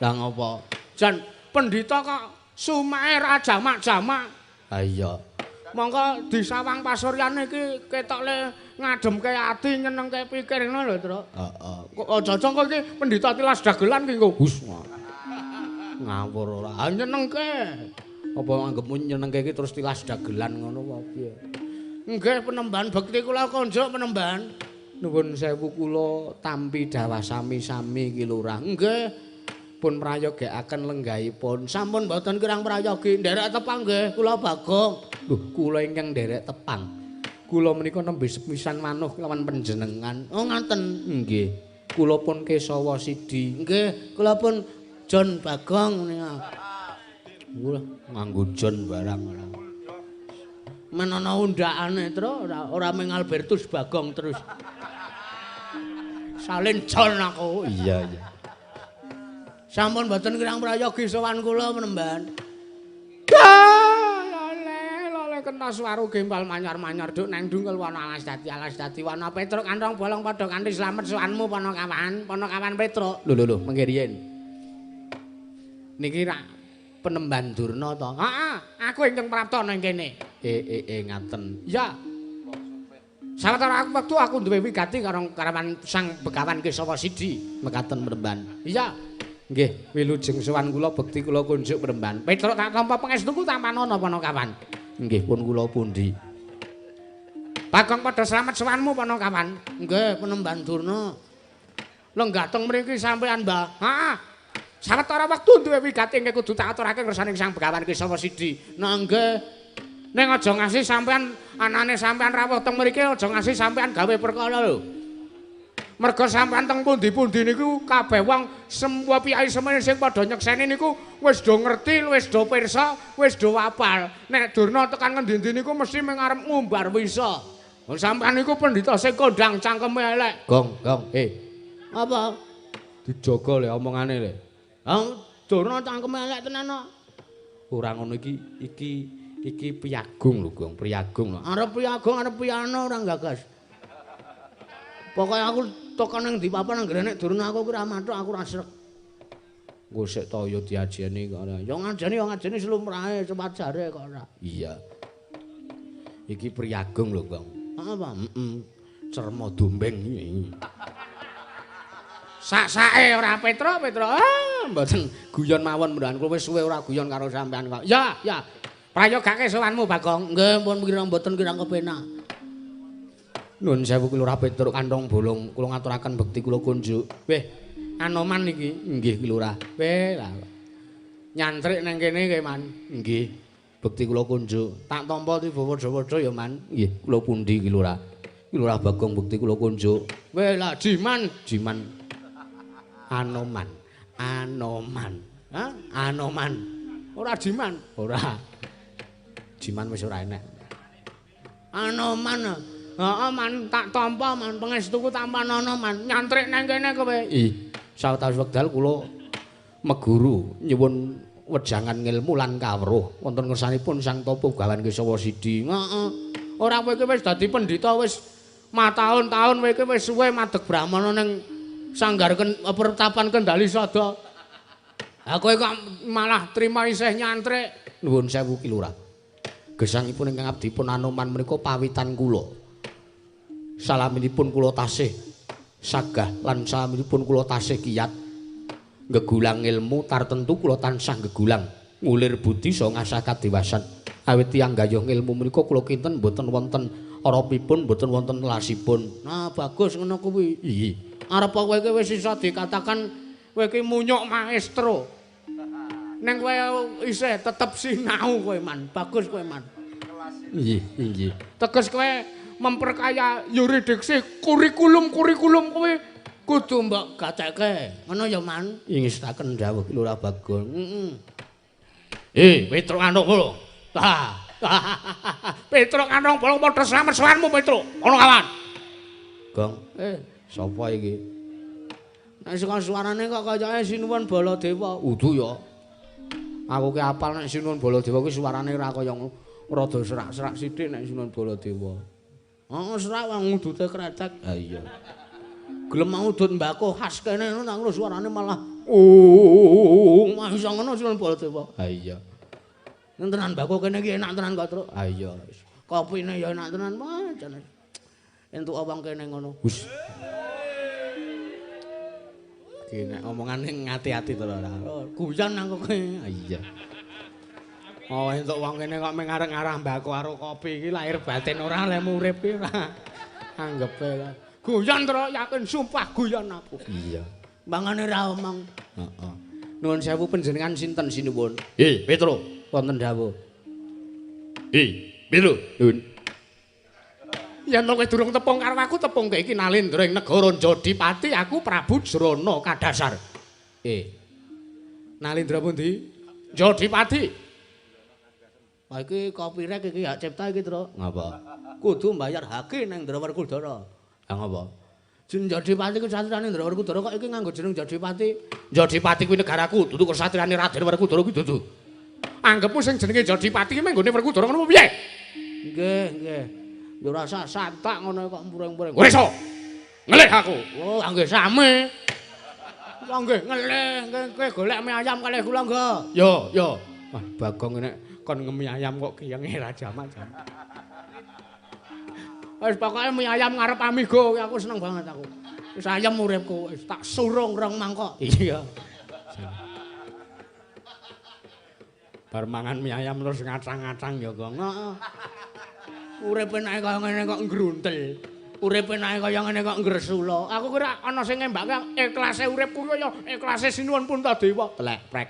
Lah ngopo? Jan pendhita kok sumae ra jamak-jamak. Ha iya. Mongko disawang pasuryan iki ketok le ngademke ati nyenengke pikir ngono lho, Truk. Heeh. Kok aja-aja kok iki pendhita tilas dagelan ki engko. Hus. Ngawur ora. Ha nyenengke. Apa anggepmu nyenengke iki terus tilas dagelan ngono apa piye? Nggih penemban bekti kula konjuk penemban. Nuwun sewu kula tampi dawah sami-sami ki Lurah. Nggih. Pun prayogekaken lenggahipun. Sampun mboten kirang prayogi nderek tepang nggih kula Bagong. Lho kula ingkang nderek tepang. Kula menika nembe sepisan manuh kelawan panjenengan. Oh ngaten. Nggih. Kula pun Kesawa Sidi. Nggih, kula pun John Bagong menika. Kula nganggo John barang ora. Men ana undakane, Tru, ora mung Albertus Bagong terus. Salin John aku. Iya, iya. Sampun mboten kirang prayogi sowan kula penemban. Lole, lole kena swaru gempal manyar-manyar duk nang dungkel wana alas dadi wana Petruk kantong bolong padha kanthi slamet sowanmu Panakawan, Panakawan Petruk. Lho lho lho, mengke riyen. Niki rak penemban Durna to? Heeh, aku ingkang prapta nang kene. Ngaten. Ya. Sawetara wektu aku duwe wigati karo karawan Sang Begawan Kesawa Sidi, mekaten penemban. Iya. Nggih, wilujeng sowan kula bekti kula kunjuk penemban. Petruk tak tampa pangestuku tampanana Panakawan. Nggih, pun kula pundi. Bagong padha slamet sowanmu Panakawan. Nggih, penemban Durna. Lenggah teng mriki sampean, Mbah. Heeh. Sawetara wektu duwe wigati ingkang kudu tak aturake ngersaning Sang Begawan Kesawa Sidi. Nah nggih. Ning aja ngasih sampean anane sampean rawuh teng mriki aja ngasih sampean gawe perkara lho. Merga sampean teng pundi-pundi niku kabeh wong semua piyai semene sing padha nyekseni niku wis do ngerti, wis do pirsa, wis do apal. Nek Durna tekan ngendi-endi niku mesti mung arep ngumbar wisa. Wong sampean niku pendhita sing kondang cangkeme elek. Gong, gong, Apa? Dijaga le omongane le. Ha, Durna cangkeme elek tenan kok. Ora ngono iki, iki piyagung lho, Gong, priyagung lho. Arep piyagung, arep piano ora gagas. Pokoke aku tekan ning ndi papan anggere nek Durna aku ki ora mathuk aku ora srek. Engko sik to ya diajeni kok ora. Ya ngajeni ya ngajeni slumrahe sewajare kok ora. Iya. Iki priyagung lho, Gong. Apa? Heeh. Cerma dombeng iki. Sak-sake ora Petruk, Petruk. Ah, mboten guyon mawon mboten kula wis suwe ora guyon karo sampean kok. Ya, ya. Prayogake sowanmu Bagong. Nggih, pun kirang mboten kirang kepenak. Nuwun sewu Lurah Petruk kantong bolong kula ngaturaken bekti kula kunjuk. Weh, Anoman iki. Nggih, Lurah. Weh, lah. Nyantrik nang kene kowe, Man. Nggih. Bekti kula kunjuk. Tak tampa tiba padha-padha ya, Man. Nggih, kula pundi iki, Lurah? Lurah Bagong bekti kula kunjuk. Weh, lah Jiman, Jiman. Anoman. Anoman. Hah? Anoman. Ora Jiman. Ora. Jiman wis ora enek. Anoman. Heeh, Man, tak tampa, Man, pangestuku tampanana, Man. Nyantrik nang kene kowe. Ih, sawetawis wekdal kula meguru nyuwun wejangan ngilmu lan kawruh wonten ngersanipun Sang Tapa Begawan Kesawa Sidi. Heeh. Ora kowe iki wis dadi pendhita wis mataun-taun kowe iki wis suwe madeg brahmana ning sanggar pertapan Kendali Sada. Ha kowe kok malah trima isih nyantrik. Nuwun sewu Ki Lurah. Gesangipun ingkang abdipun Anoman menika pawitan kula. Salaminipun kula tasih sagah lan salaminipun kula tasih kiyat ngegulang ilmu tartentu kula tansah ngegulang ngulir budi saha ngasah kadewasan. Awit tiyang gayuh ilmu menika kula kinten mboten wonten oropipun mboten wonten lasipun. Nah bagus ngono kuwi. Iya. Arep kowe iki wis iso dikatakan kowe iki munyuk maestro. Ning kowe isih tetep sinau kowe, Man. Bagus kowe, Man. Nggih, nggih. Teges kowe memperkaya yuridiksi kurikulum-kurikulum kowe kudu mbok gatekke. Ngono ya, Man? Ingestaken dawuh Lurah Bagong. Heeh. Petruk antuk lho. Petruk kantong bolong padha slamet sowanmu, Petruk. Ana kawan. Gong. Sapa iki? Nek saka suarane kok kayake Sinuwun Baladewa. Udu ya. Aku ki apal nek Sinuwun Baladewa kuwi suarane ora kaya ngono. Rada serak-serak sithik nek Sinuwun Baladewa. Heeh, serak wong udute kretek. Ha iya. Gelem udut mbako khas kene ngono suarane malah Oh, iso ngono Sinuwun Baladewa. Ha iya. Tenan mbako kene iki enak tenan kok, Truk. Ha iya. Kopine ya enak tenan, jan. Entuk wong kene ngono. Wis. Ki nek omongane ngati-ati to ora. Guyon aku kowe. Ha iya. Oh, entuk wong kene kok mung arep ngarah mbako karo kopi iki lahir batin ora lemu urip iki ora. Anggepe lah. Guyon Truk, yakin sumpah guyon aku. Iya. Mangane ra omong. Heeh. Nuwun sewu panjenengan sinten sinuwun? Petro, wonten dawuh. Petro, nuwun. Yen kowe durung tepung karo aku, tepungke iki Nalendra ing negara Jodipati, aku Prabu Jrana Kadasar. Nalendra pundi? Jodipati. Wah iki copyright iki hak cipta iki, Truk. Ngapa? Kudu mbayar hake nang Ndra Werkudara. Ha ngapa? Jeneng Jodipati ku satriyane Ndra Werkudara kok iki nganggo jeneng Jodipati. Jodipati kuwi negaraku, dudu kesatriyane Raden Werkudara kuwi dudu. Anggepmu sing jenenge Jodipati ki mung nggone Werkudara ngono piye? Nggih, nggih. Ya ora usah santak ngono kok mureng-mureng. Ora iso. Ngelih aku. Oh, nggih sami. Kula nggih ngelih, nggih kowe golek mie ayam kalih kula nggih. Yo, yo. Wah, Bagong nek kon ngemi ayam kok kiyenge ra jamak-jamak. Wis pokoke mie ayam ngarep Amigo aku seneng banget aku. Wis ayam uripku, wis tak surung rong mangkok. Iya. Bar mangan mie ayam terus ngacang-ngacang ya, Gong. Heeh. Urip enake kaya ngene kok ngruntel. Urip enake kaya ngene kok ngresula. Aku kira ana sing ngembake ikhlase uripku kaya ikhlase Sinuwun Puntadewa. Telek prek.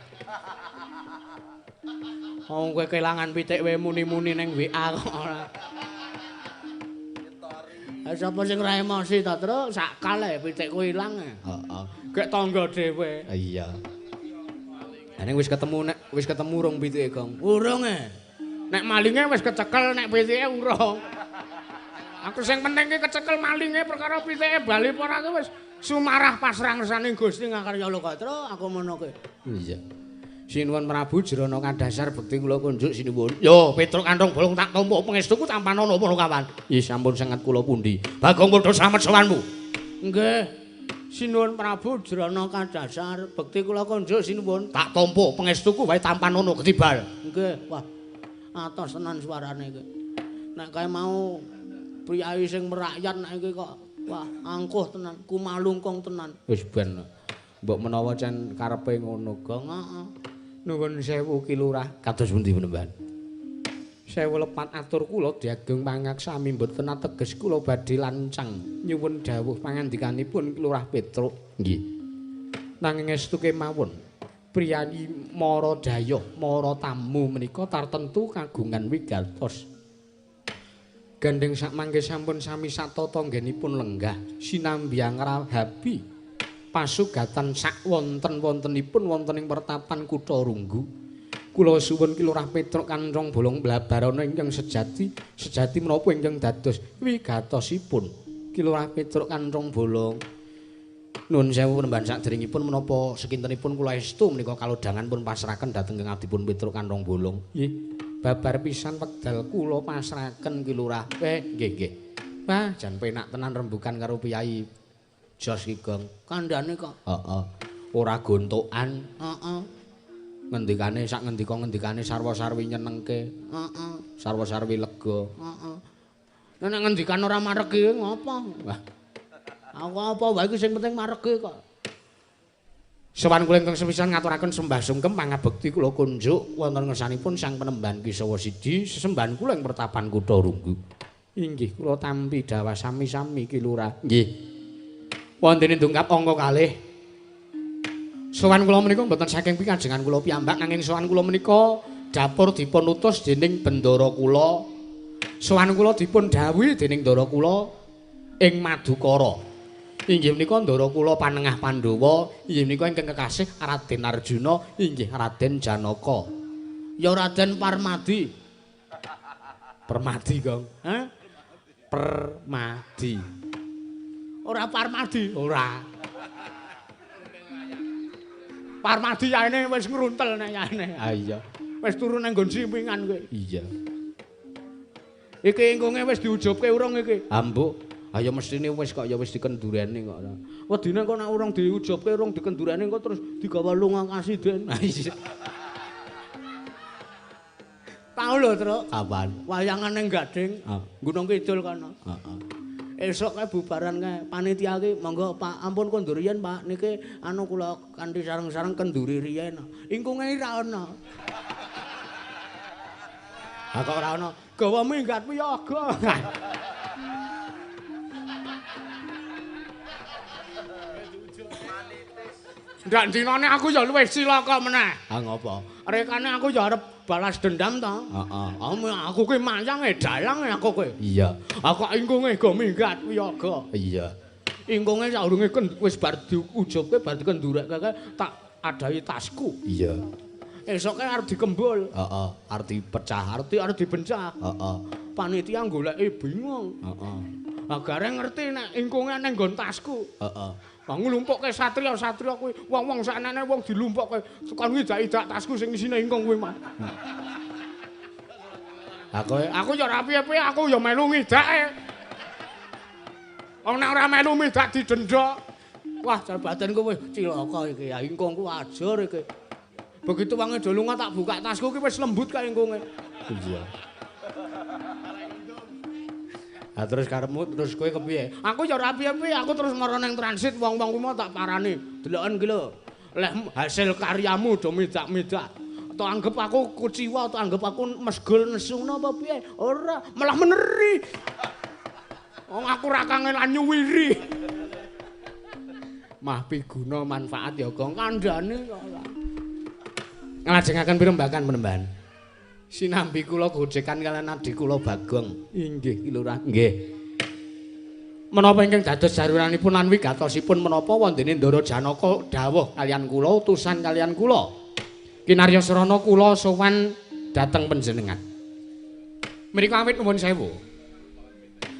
Wong kowe kelangan pitik wae muni-muni ning WA kok ora. Ha sapa sing ora emosi ta, Truk? Sakal ae pitikku ilang. Heeh. Gek tangga dhewe. Iya. Ha ning wis ketemu nek wis ketemu rong pitike, Gong. Urung e. Nek malinge wis kecekel, nek pitike urung. Aku sing penting ki kecekel malinge perkara pitike bali apa ora wis sumarah pasrah ngersane Gusti ngakarya loka, Truk. Aku ngono kuwi. Iya. Sinuwun Prabu Jrana Kadasar bekti kula kunjuk sinuwun. Yo, Petruk Kanthong Bolong tak tampa pangestuku tampanana para kawan. Nggih sampun sanget kula pundi. Bagong padha slamet sowanmu. Nggih. Sinuwun Prabu Jrana Kadasar bekti kula kunjuk sinuwun. Tak tampa pangestuku wae tampanana ketibal. Nggih. Wah. Atos tenan suarane iki. Nek kae mau priyayi sing merakyat nek iki kok wah angkuh tenan, kumalungkung tenan. Wis ben. Mbok menawa cen karepe ngono, Gong. Heeh. Nuwun sewu Ki Lurah. Kados pundi penemban? Sewu lepat atur kula diageng pangaksami mboten ateges kula badhe lancang nyuwun dawuh pangandikanipun Ki Lurah Petruk. Nggih. Nanging estu kemawon priyayi mara dayoh, mara tamu menika tartentu kagungan wigatos. Gandheng sakmangke sampun sami satata nggenipun lenggah sinambi angrahabi pasugatan sak wonten-wontenipun wonten ing pertapan Kutha Runggu. Kula suwun Ki Lurah Petruk Kanthong Bolong Blabarana ingkang sejati, sejati menapa ingkang dados wigatosipun Ki Lurah Petruk Kanthong Bolong. Nuwun sewu penemban sakderengipun menapa sekintenipun kula estu menika kalodhangan pun pasrahaken dhateng Kang Adipun Petruk Kanthong Bolong. Nggih, babar pisan wekdal kula pasrahaken Ki Lurah. Nggih, nggih. Wah, jan penak tenan rembugan karo priyayi Jos ki, Gong. Kandhane kok. Heeh. Ora gontokan. Heeh. Ngendikane sak ngendika-ngendikane sarwa-sarwi nyenengke. Heeh. Sarwa-sarwi lega. Heeh. Nek ngendikan ora maregi ngopo? Wah. Aku apa wae iki sing penting maregi kok. Sowan kula ingkang sepisan ngaturaken sembah sungkem pangabekti kula kunjuk wonten ngersanipun Sang Penemban Ki Sawa Siji sesembahan kula ing pertapan Kutha Runggu. Inggih kula tampi dawah sami-sami Ki Lurah. Nggih. Wontene dongkap angka kalih. Sowan kula menika mboten saking pikajengan kula piyambak nanging sowan kula menika dapur dipun utus dening bendara kula. Sowan kula dipun dhawuhi dening ndara kula ing Madukara. Inggih menika ndara kula panengah Pandhawa, inggih menika ingkang kekasih Raden Arjuna, inggih Raden Janaka. Ya Raden Parmadi. Permadi, Gong. Hah? Permadi. Ora Parmadi, ora. Parmadi yaene wis ngruntel nek yaene. Ha iya. Wis turu nang nggon simpingan kowe. Iya. Iki ingkunge wis diujubke urung iki? Ha mbok. Ha ya mestine wis kok ya wis dikendureni kok. Wedine kok nek urung diujubke urung dikendureni kok terus digawa lunga kasiden. Tau lho, Truk. Kapan? Wayangan ning Gading. Gunung Kidul kono. Heeh. Esuk kae bubaran kae panitia ki monggo Pak, ampun kondur riyen Pak, niki anu kula kanthi sareng-sareng kenduri riyen. Ingkunge ora ana. Ha kok ora ana? Gawa minggat piyaga. Ndak dinane aku ya luwih cilaka meneh. Ha ngopo? Rekane aku ya arep balas dendam to. Heeh. Aku ki mayange dalang aku ki. Iya. Aku ingkunge go minggat wiyaga. Iya. Ingkunge saurunge wis bar diujubke bar dikendureke tak adahi tasku. Iya. Esoke arep dikembul. Heeh. Arep dipecah, arep dibencah. Heeh. Panitia goleki bingung. Heeh. Agare ngerti nek ingkunge ning nggon tasku. Heeh. Lah nglumpukke satria-satria kuwi, wong-wong saknene wong dilumpukke kon ngidak-idak tasku sing isine ingkung kuwi, Mas. Lah kowe, aku ya ora piye-piye, aku ya melu ngidake. Wong nek ora melu ngidak didenda. Wah, jar batinku wis cilaka iki, ya ingkungku ajur iki. Begitu wange do lunga tak buka tasku ki wis lembut kae ingkunge. Iya. Ha terus karepmu terus kowe kepiye? Aku ya ora piye-piye, aku terus mara nang transit wong-wong kuwi mau tak parani. Deloken ki lho. Leh hasil karyamu do midak-midak. Atau anggap aku kuciwa atau anggap aku mesgul nesu ngono apa piye? Ora, malah meneri. Wong aku ora kangelan nyuwiri. Mah piguna manfaat ya gong kandhane kok ora. Nglajengaken pirembakan penemban. Sinambi kula gojekan kalian adhi kula Bagong. Inggih ki Lurah. Nggih. Menapa ingkang dados jaruranipun lan wigatosipun menapa wontene Ndara Janaka dawuh kalian kula utusan kalian kula. Kinarya srana kula sowan dhateng panjenengan. Mriku awit nuwun sewu.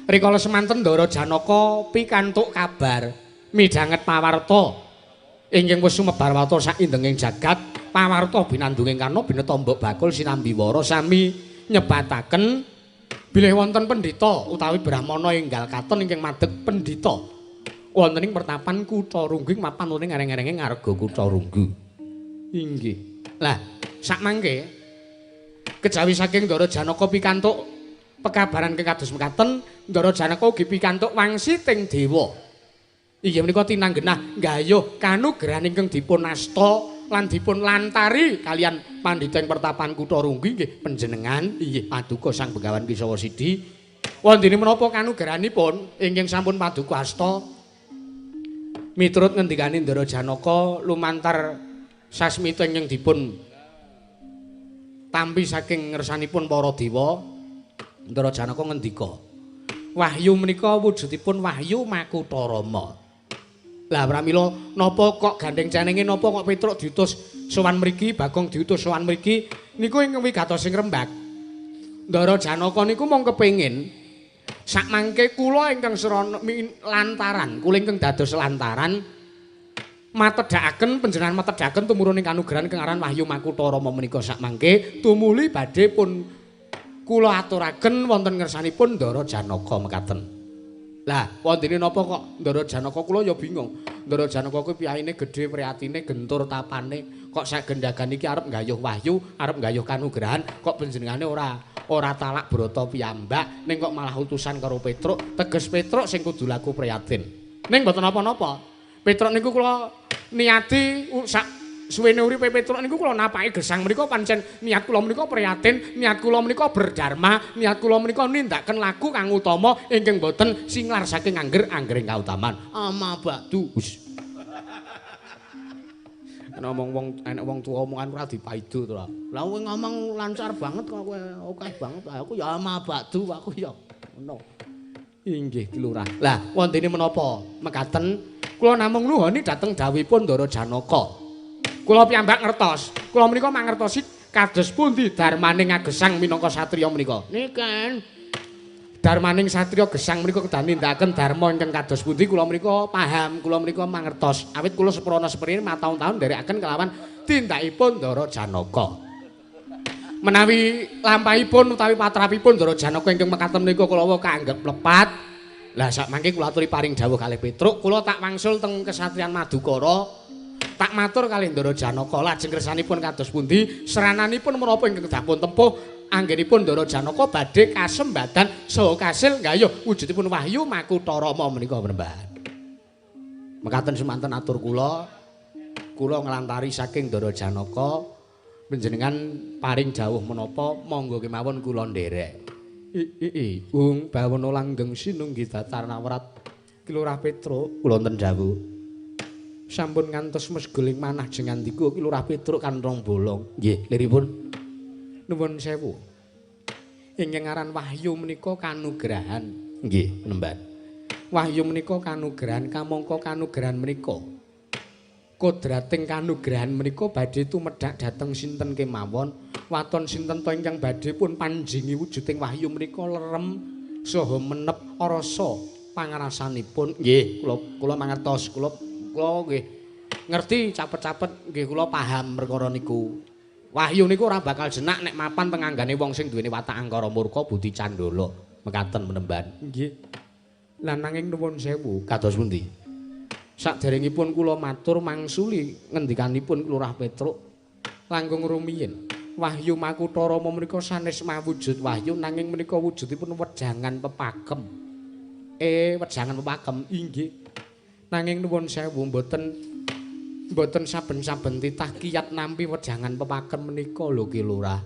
Rikala semanten Ndara Janaka pikantuk kabar midhanget pawarta ingkang wis sumebar warta sak indenging jagat. Pawarta binandunging karna bineta mbok bakul sinambi wara sami nyebataken bilih wonten pendhita utawi brahmana enggal katon ingkang madeg pendhita wonten ing pertapan Kutha Runggu mapan wonten areng-arenge ngarga Kutha Runggu. Inggih. Lah sakmangke kejawi saking Ndara Janaka pikantuk pekabaran ingkang kados mekaten, Ndara Janaka ugi pikantuk wangsiting dewa. Inggih menika tinanggenah nggayuh kanugrahan ingkang dipun asta lan dipun lantari kalian pandhita ing pertapan Kutha Runggu nggih panjenengan inggih paduka Sang Begawan Kisawa Sidi. Wondene menapa kanugrahanipun ingkang sampun paduka asta miturut ngendikane Ndara Janaka lumantar sasmita ingkang dipun tampi saking ngersanipun para dewa. Ndara Janaka ngendika wahyu menika wujudipun wahyu Makutha Rama. Lah pramila napa kok gandeng cenenge napa kok Petruk diutus sowan mriki, Bagong diutus sowan mriki niku ing wigatosing rembag. Ndara Janaka niku mung kepengin sakmangke kula ingkang srana lantaran, kula ingkang dados lantaran matedhakaken panjenengan matedhakaken tumurun ing kanugrahan kang aran Wahyu Makutha Rama menika sakmangke tumuli badhe pun kula aturaken wonten ngersanipun Ndara Janaka mekaten. Lah, wondene napa kok Ndara Janaka kula ya bingung. Ndara Janaka kuwi piyayine gedhe priyatine gentur tapane, kok sagendagan iki arep nggayuh wahyu, arep nggayuh kanugrahan, kok panjenengane ora talak brata piyambak, ning kok malah utusan karo Petruk, teges Petruk sing kudu laku priyatin. Ning mboten napa-napa. Petruk niku kula niati sak suwene uripe Petruk niku kula napaki gesang menika pancen niat kula menika priyatin, niat kula menika berdharma, niat kula menika nindakaken laku kang utama ingkang boten singlar saking angger-anggering kautaman. Ama ba'du. Ngomong wong enek wong tuwa omongan ora dipaido to. Lah kowe ngomong lancar banget kok kowe, akeh banget. Aku ya ama ba'du aku ya ngono. Inggih Ki Lurah. Lah wontene menapa mekaten kula namung nuhoni dhateng dawuhipun Ndara Janaka. Kula piyambak ngertos. Kula menika mangertosi kados pundi dharmaning agesang minangka satriya menika. Niken. Dharmaning satriya gesang menika kedah nindakaken dharma ingkang kados pundi kula menika paham, kula menika mangertos. Awit kula seprana seprene mataun-taun nderekaken kelawan tindakipun Ndara Janaka. Menawi lampahipun utawi patrapipun Ndara Janaka ingkang mekaten menika kula kaanggep lepat. Lah sak mangke kula aturi paring dawuh kalih Petruk, kula tak wangsul teng Kesatriyan Madukara. Tak matur kalih Ndara Janaka lajeng kersanipun kados pundi serananipun menapa ingkang dipun tempuh anggenipun Ndara Janaka badhe kasembadan saha kasil nggayuh wujudipun Wahyu Makutha Rama menika Panembahan. Mekaten semanten atur kula, kula nglantari saking Ndara Janaka panjenengan paring dawuh menapa monggo kemawon kula nderek. I ung bawana langgeng sinunggi datar nawrat Ki Lurah Petruk kula wonten dawuh. Sampun ngantos mesguling manah jengandika Ki Lurah Petruk kanthong bolong. Nggih, liripun. Nuwun sewu. Ingkang aran wahyu menika kanugrahan. Nggih, Panembahan. Wahyu menika kanugrahan kamangka kanugrahan menika kodrating kanugrahan menika badhe tumedhak dhateng sinten kemawon, waton sinten to ingkang badhe pun panjingi wujuding wahyu menika lerem saha menep rasa pangrasanipun. Nggih, kula mangertos, kula nggih ngerti capet-capet nggih kula paham perkara niku. Wahyu niku ora bakal jenak nek mapan penganggane wong sing duweni watak angkara murka budi candala. Mekaten Panembahan. Nggih. Lah nanging nuwun sewu, kados pundi? Saderengipun kula matur mangsuli ngendikanipun Lurah Petruk langkung rumiyin. Wahyu Makutha Rama menika sanes mawujud wahyu nanging menika wujudipun wejangan pepakem. Wejangan pepakem inggih. Nanging nuwun sewu mboten saben-saben titah kiyat nampi wejangan pepakem menika lho Ki Lurah.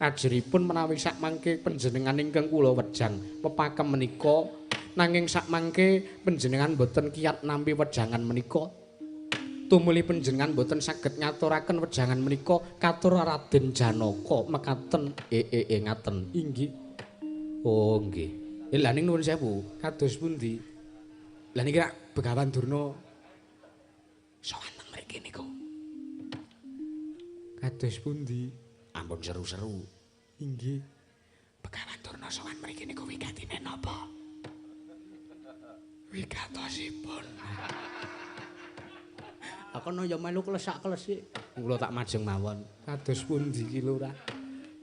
Ajripun menawi sakmangke panjenengan ingkang kula wejang pepakem menika nanging sakmangke panjenengan mboten kiyat nampi wejangan menika tumuli panjenengan mboten saged ngaturaken wejangan menika katur Raden Janaka mekaten ngaten inggih. Oh nggih. Lha ning nuwun sewu kados pundi? Lah niki rak Begawan Durna sowan teng mriki niku. Kados pundi? Ampun seru-seru. Inggih. Begawan Durna sowan mriki niku wigatine napa? Wigatosipun. Akono ya melu klesak-klesik. Kula tak majeng mawon. Kados pundi Ki Lurah?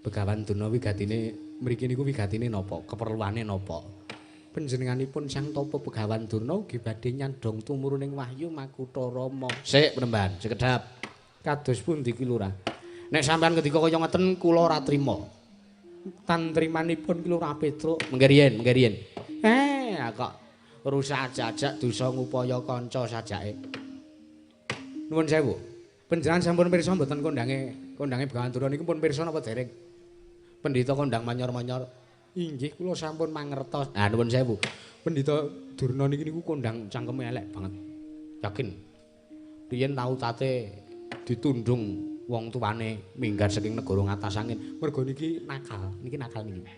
Begawan Durna wigatine mriki niku wigatine napa? Keperluane napa? Panjenenganipun Sang Tapa Begawan Durna ugi badhe nyandhong tumuruning Wahyu Makutha Rama. Sik Panembahan, sekedhap. Kados pundi Ki Lurah? Nek sampean ngendika kaya ngeten kula ora trima. Tantrimanipun Ki Lurah Petruk mengke riyen, mengke riyen. Kok rusak ajak-ajak dosa ngupaya kanca sajake. Nuwun sewu. Panjenengan sampun pirsa mboten kondange Begawan Durna niku pun pirsa napa dereng? Pendhita kondang manyor-manyor. Inggih kula sampun mangertos. Ah nuwun sewu. Pendhita Durna niki niku kondang cangkeme elek banget. Yakin. Riyen tau tate ditundung wong tuane minggat saking negara ngatas angin. Mergo niki nakal, niki nakal niki.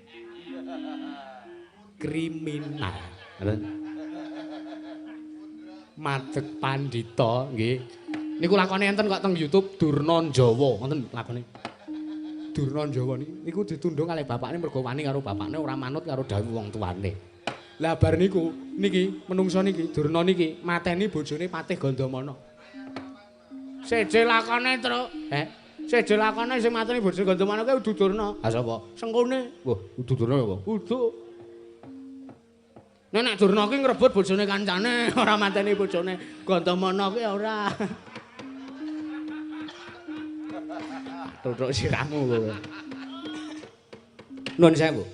Kriminal. Ngoten. Madeg pandhita nggih. Niku lakone enten kok teng YouTube Durna Jawa, wonten lakone. Durna Jawa niku ditundung kalih bapakne mergo wani karo bapakne ora manut karo dawuh wong tuane. Lah bar niku niki menungso niki Durna niki mateni bojone Patih Gandamana. Seje lakone, Truk. Seje lakone sing mateni bojone Gandamana kuwi udu Durna. Ha sapa? Sengkune. Wah, udu Durna ya apa? Udu. Nek Durna ki ngrebut bojone kancane, ora mateni bojone Gandamana kuwi ora. Tutuk siramu kowe. Nuwun sewu.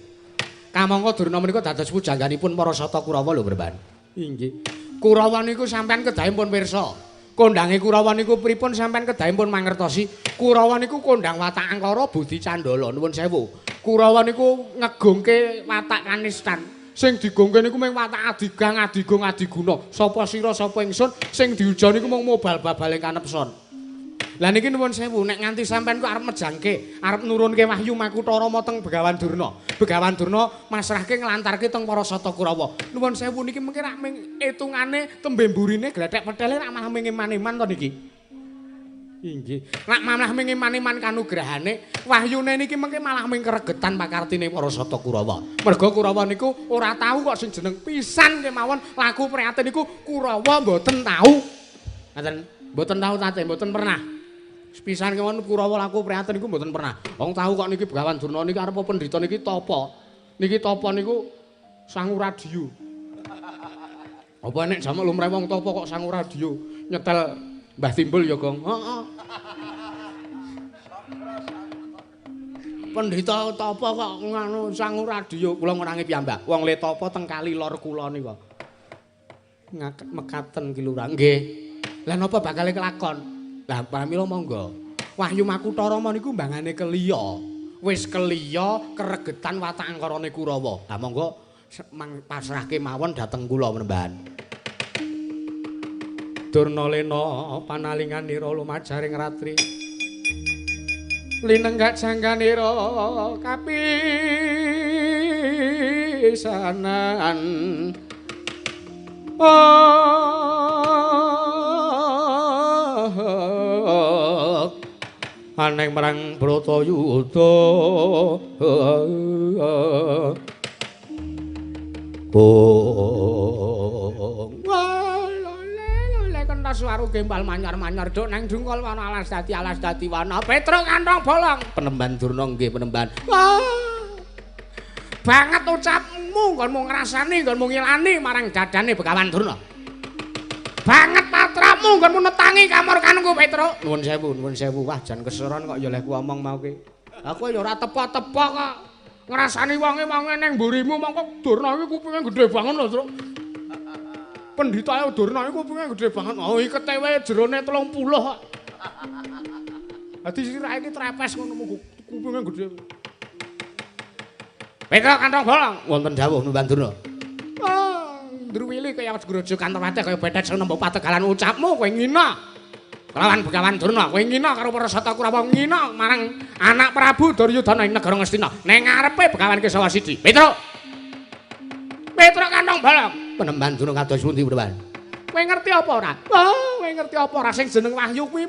Kamangka Durna menika dados pujangganipun para Sata Kurawa lho, Bremban. Inggih. Kurawa niku sampean kedahe pun pirsa. Kondange Kurawa niku pripun sampean kedahe pun mangertosi. Kurawa niku kondang watak angkara budi candala. Nuwun sewu. Kurawa niku ngegungke watak kanistan. Sing digungke niku mung watak adigang, adigung, adiguna. Sapa sira sapa ingsun sing diuja niku mung mobal babaling kanepson. Lah niki nuwun sewu nek nganti sampean kok arep mejangke, arep nurunke Wahyu Makutha Rama teng Begawan Durna. Begawan Durna masrahke nglantarke teng para Sata Kurawa. Nuwun sewu niki mengke rak ming etungane tembe mburine glethek pethele rak malah ming eman-eman to niki. Inggih. Rak malah ming eman-eman kanugrahane, wahyune niki mengke malah ming keregetan pakartine para Sata Kurawa. Merga Kurawa niku ora tahu kok sing jeneng pisan kemawon laku prihatin niku Kurawa mboten tahu. Ngaten, mboten tahu tate, mboten pernah. Pisan kemawon Kurawa laku prihatin niku mboten pernah. Wong tahu kok niki Begawan Durna niki arep pendhita niki tapa. Niki tapa niku sangu radio. Apa nek jamak lumrah wong topo kok sangu radio nyetel Mbah Timbul ya, Gong? Heeh. Pendhita topo kok nganu sangu radio. Kula ngurangi piyambak. Wong le topo teng kali lor kula nika. Mekaten ki lurah. Nggih. Lah napa bakale kelakon? Lah pramila monggo. Wahyu Makutha Rama niku mbangane keliya. Wis keliya keregetan watak angkarane Kurawa. Lah monggo pasrahke mawon dhateng kula menembahan. Durna lena panalinganira lumajaring ratri. Linenggak jangganira kapisanan. Aneng marang Bratayuda. Bong lele kentas waru gembal manyar-manyar duk nang dungkol wana alas dadi wana Petruk kantong bolong penemban Durna nggih penemban. Banget ucapmu nggonmu ngrasani nggonmu ngilani marang dadane Begawan Durna. Banget patramu nggonmu netangi kamurkanku Petruk. Nuwun sewu, nuwun sewu. Wah jan keseron kok ya lehku omong mau ki. Aku ya ora tepa-tepa kok. Ngrasani wonge-wonge ning mburimu mongko Durna iki kupinge gedhe banget lho, Truk. Pendhitae Durna iki kupinge gedhe banget. Oh, ikete wae jerone 30 kok. Dadi sirahe iki trepes ngono kupinge gedhe. Petruk kantong bolong wonten dawuh Numbang Durna. Oh, ndruwili kaya grojogan tewateh kaya bethet sing nembo pategalan ucapmu kowe ngina. Kelawan Begawan Durna, kowe ngina karo para sata Kurawa ngina marang anak Prabu Duryudana ing negara Ngastina. Ning ngarepe Begawan Kesawa siji. Petruk. Petruk kantong bolong. Penemban Durna kados pundi, Penemban? Kowe ngerti apa ora? Oh, kowe ngerti apa ora sing jeneng Wahyu kuwi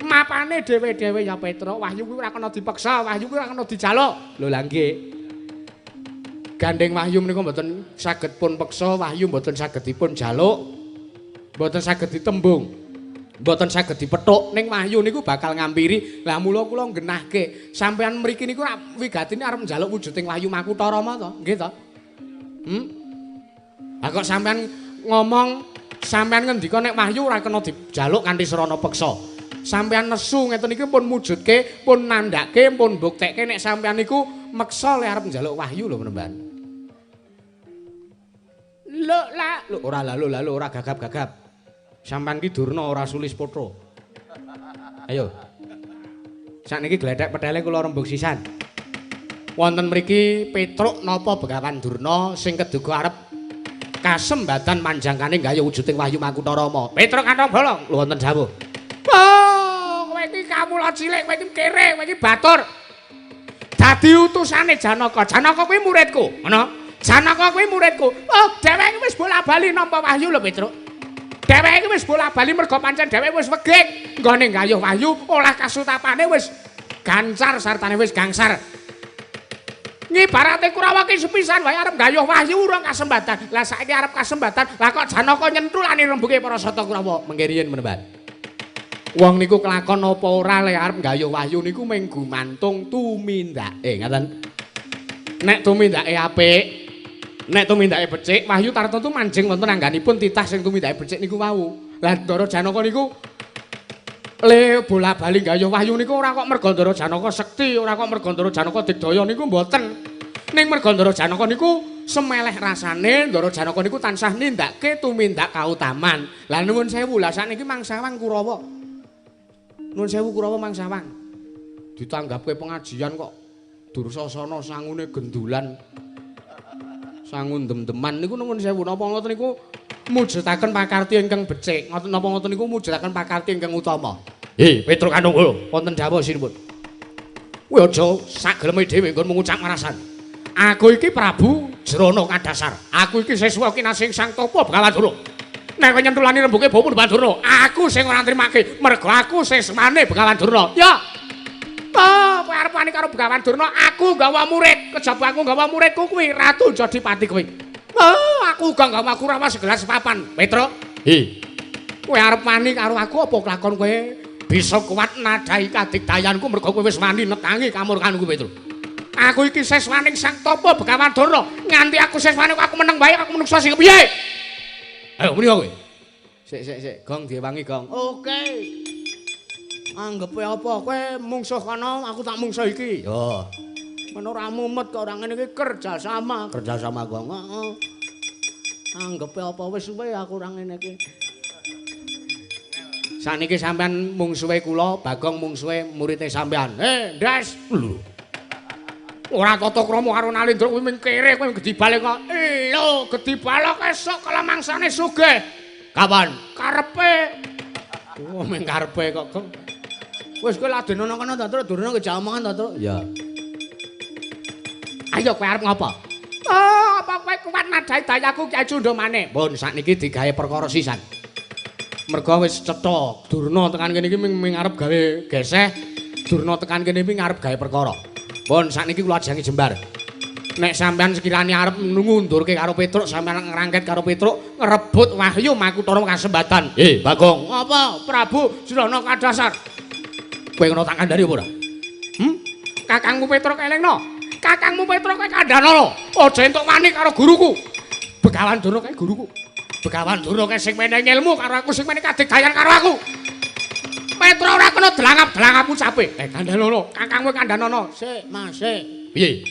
mapane dhewe-dhewe ya Petruk. Wahyu kuwi ora kena dipeksa, Wahyu kuwi ora kena dijaluk. Lho lah nggih. Gandeng Wahyu menika mboten saged pun peksa, Wahyu mboten saged dipun jaluk. Mboten saged ditembung. Mboten saged dipethuk ning Wahyu niku bakal ngampiri. Lah mula kula nggenahke sampean mriki niku wigatine arep njaluk wujuding Wahyu Makutha Rama to? Nggih to? Lah kok sampean ngomong sampean ngendika nek Wahyu ora kena dijaluk kanthi srana peksa. Sampean nesu ngeten iki pun mujudke, pun nandhake, pun mbuktekke nek sampean niku meksa le arep njaluk Wahyu lho penemban. Lho lah, lho ora lho lho ora gagap-gagap. Sampeyan ki Durna ora sulis potho. Ayo. Sakniki glethek petele kula rembug sisan. Wonten mriki Petruk napa Begawan Durna sing keduga arep kasembatan manjangkane gayuh wujuding Wahyu Makutha Rama. Petruk kantong bolong lho wonten dawuh. Oh, kowe iki kamula cilik, kowe iki kere, kowe iki batur. Dadi utusane Janaka. Janaka kuwi muridku, ngono. Janaka kuwi muridku. Oh, dheweke wis bola-bali nampa wahyu lho Petruk. Dheweke wis bola-bali mergo pancen dheweke wis wegik nggone gayuh wahyu olah kasutapane wis gancar sartane wis gangsar. Ngibarate Kurawa ki sepisan wae arep gayuh wahyu urung kasembatan. Lah saiki arep kasembatan, lah kok Janaka nyentulane rembuke para sata Kurawa. Mengke riyin menemban. Wong niku kelakon apa ora le arep gayuh wahyu niku mung gumantung tumindake, ngaten. Nek tumindake apik, nek tumindake becik, wahyu tartemtu manjing wonten angganipun titah sing tumindake becik niku wau. Lah Ndara Janaka niku le bola-bali gayuh wahyu niku ora kok merga Ndara Janaka sekti, ora kok merga Ndara Janaka digdaya niku mboten. Ning merga Ndara Janaka niku semeleh rasane Ndara Janaka niku tansah nindakake tumindak kautaman. Lah nuwun sewu, lah sakniki mangsawang Kurawa. Nuwun sewu Kurawa mangsawang. Ditanggapke pengajian kok Dursasana sangune gendulan. Sangun dem-deman niku nuwun sewu napa ngoten niku mujudaken pakarti ingkang becik. Ngoten napa ngoten niku mujudaken pakarti ingkang utama. Petruk Kanunggul wonten dawuh sinipun. Kowe aja sageleme dhewe nggon ngucap marasan. Aku iki Prabu Jrana Kadasar. Aku iki siswa kinasih Sang Tapa Begawan Durna. Nek kowe nyentulani rembuke bawa Begawan Durna, aku sing ora nrimake mergo aku siswane Begawan Durna. Ya. Oh, kowe arep wani karo Begawan Durna, aku nggawa murid. Kejaba aku nggawa muridku kuwi Ratu Jodipati kuwi. Oh, aku uga nggawa Kurawa segelas papan. Petruk. Hi. Kowe arep wani karo aku apa kelakon kowe bisa kuat nadai kadigdayanku mergo kowe wis wani netangi kamurkanku Petruk. Aku iki siswaning Sang Tapa Begawan Durna. Nganti aku siswane aku meneng wae aku menungso sing kepiye? Ayo muni kowe. Sik sik sik, Gong diewangi, Gong. Oke. Anggepe apa kowe mungsuh kono, aku tak mungsuh iki. Yo. Men ora mumet kok ora ngene iki kerja sama, kerja sama Gong. Heeh. Anggepe apa wis suwe aku ora ngene iki. Saniki sampean mungsuhe kula, Bagong mungsuhe murite sampean. Eh, Ndas. Lho. Ora tata krama karo Nalendra kuwi ming kere kowe gedhi balik kok. Lho, gedhi balok esuk kalamangsane sugih. Kapan? Karepe. Oh, ming karepe kok, Gong. Wis kowe ladenono kono ta, Truk, durung kejak omongan ta, Truk? Iya. Ayo kowe arep ngopo? Oh, apa kowe kuat nadhahi dayaku Kyai Cundamane? Mbon sakniki digawe perkara sisan. Merga wis cetha, Durna tekan kene iki ming arep gawe geseh, Durna tekan kene iki arep gawe perkara. Mbon sakniki kula ajangi jembar. Nek sampean sekirane arep ngundurke karo Petruk, sampean ngrangket karo Petruk, ngrebut Wahyu Makutara kasembatan. Eh, Bagong, apa Prabu Jrana Kadasar? Kowe ngono tak kandhani apa ora? Hmm? Kakangmu Petruk elingno. Kakangmu Petruk kowe kandhanono. Aja entuk wani karo guruku. Begawan Durna kae guruku. Begawan Durna kae sing menehi ilmu karo aku, sing menehi kadigdayan karo aku. Petruk ora kena delangap-delangap ucape. Eh, kandhanono, kakangmu kandhanono. Sik, Mas, sik. Piye?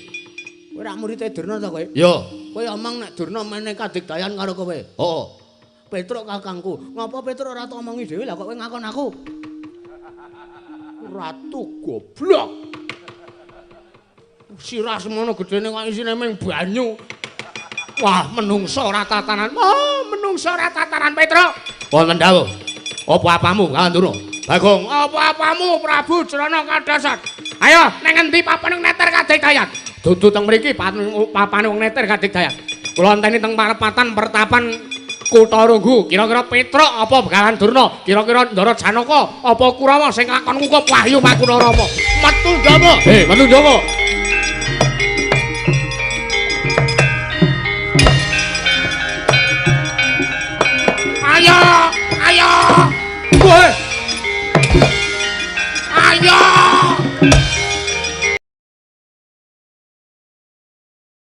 Kowe ora murite Durna ta kowe? Yo. Kowe omong nek Durna menehi kadigdayan karo kowe. Heeh. Petruk kakangku. Ngapa Petruk ora tak omongi dhewe lah kok kowe ngakon aku? Ratu goblok. Sirah semono gedene kok isine ming banyu. Wah, menungso ora tatanan. Oh, menungso ora tatanan Petruk. Wonten dawuh. Apa apamu, Kawan Durna? Bagong, apa apamu Prabu Jrana Kadasar? Ayo, nang endi papane neter kadigdayan? Dudu teng mriki papane wong neter kadigdayan. Kula enteni teng parepatan pertapan Kutha Runggu. Kira-kira Petruk apa Begawan Durna? Kira-kira Ndara Janaka apa Kurawa sing lakon ngukup Wahyu Makutharama? Metu njaba. Hei, metu njaba.